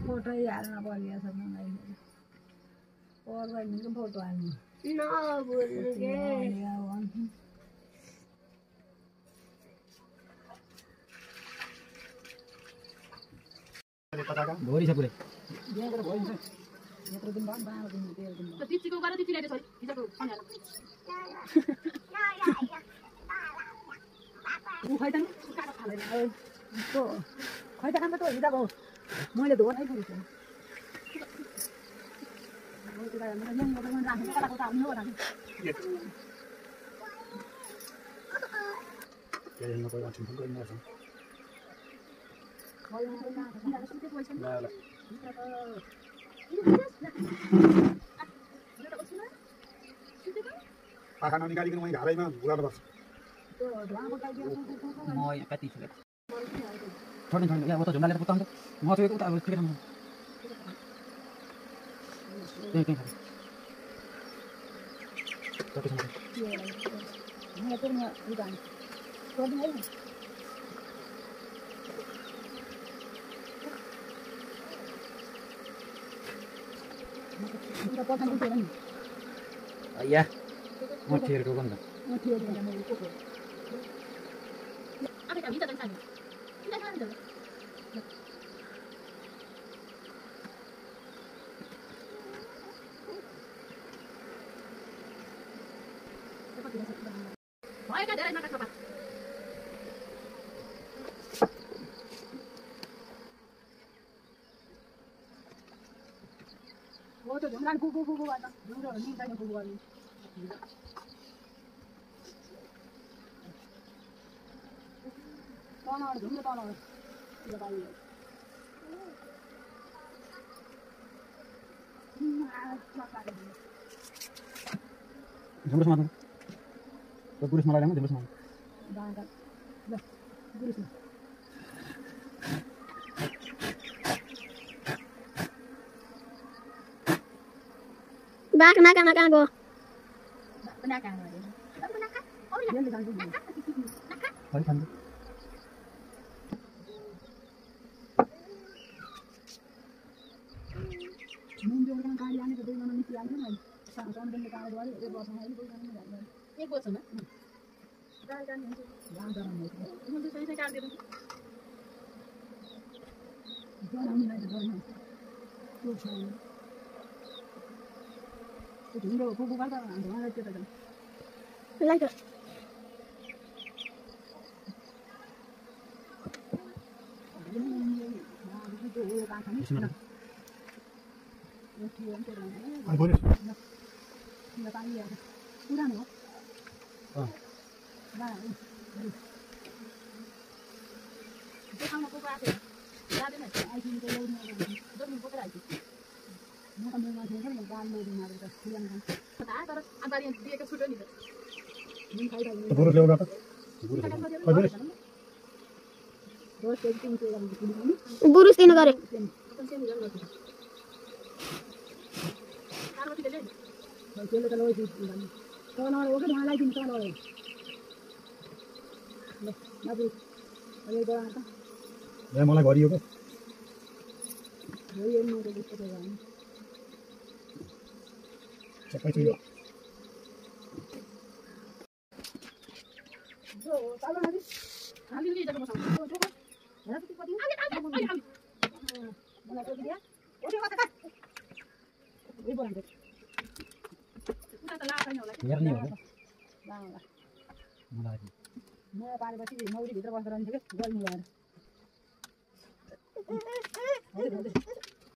photo ही यार ना बोलिए सब नहीं और भाई इनका फोटो आया ना बोल के भोरी छ पुरै ये कर भोरी छ ये तो दिन बाद बना दिन तेल दिन तो तीच को गरा तीच ले सॉरी इधर को खाने उ खै त काटा खाले तो खै त काम त हिदा गौ मैले धो नै पुग्छ म त नङ गएर मन राख्नु कता कता आउनु राख्नु के हैन कोही अछिन कोही नछ आखा ननिकालिकन मैले घरैमा बुगाएर बस्छु म यहाँ कति छु छोड्नु छोड्नु यहाँ उता झुम्लाले त पुत्ता हुन्छ म चाहिँ उता अब क्रिकेट खेल्नु त्यही त्यही कति छ म त म उदान छोड्नु है उता पठाउनु थियो नि या म ठेरको गन्ध म थियो नि मैले को आके त भित्र जान्छ किन खान्छ भएका धेरै नाटक सभा वो तो झुमरान फु आता झुमरा नहीं चाहिए फु वाली कौन और झुमरा कौन और ये भाई झुम्रो समात्नु त पुरुष मलाई ल्याउनु झुम्रो समात्नु दागा ल पुरुष बाक नाका नाका गो बनाका गरे बनाका और ये ले जान्छु खै खान्छु मुन जो kan kali ani kedua mana mesti ani kan sang दिन निकाल दो ये बस है कोई नहीं जाता एक वर्ष में जान जान जान जान हम तो सही से काट दे दो जान हम नहीं जान तो चाहिए तो झुमरो फु बाता धुवा के त लाइक आई बोले बताइए यार पूरा नहीं हां ना देखा ना को आते याद है आई थिंक तो लोग नहीं दो दिन को कराई म त मेमा थिएन नि गाल लोडिङ मारेर त खुलान खान पता तर अगाडि दिएको छुट्यो नि नि खाइदा त पुरुष ल्याउनु त पुरुष रोज एक दिन चाहिँ गर्नु पुग्छ नि बुरुस दिन गरे अपन से मुझे लग कार होती ले त्यसले त लोइ दिन्छ त न ओके ढालाई दिन्छ त ल नबु अहिले गएर त ए मलाई गरियो के यो म त दिन्छ त गानी सबै थियो जो चालो नदी हामी नि जग्गा बसाउँ हेर त कति आगे मलाई चाहिँ दिया ओके कता कता ए बोलान्छ पुरा त ला छैन होला हेर्ने हो ला मलाई म पारेपछि मौरी भित्र बसेर रहन्छ के गर्नु भएर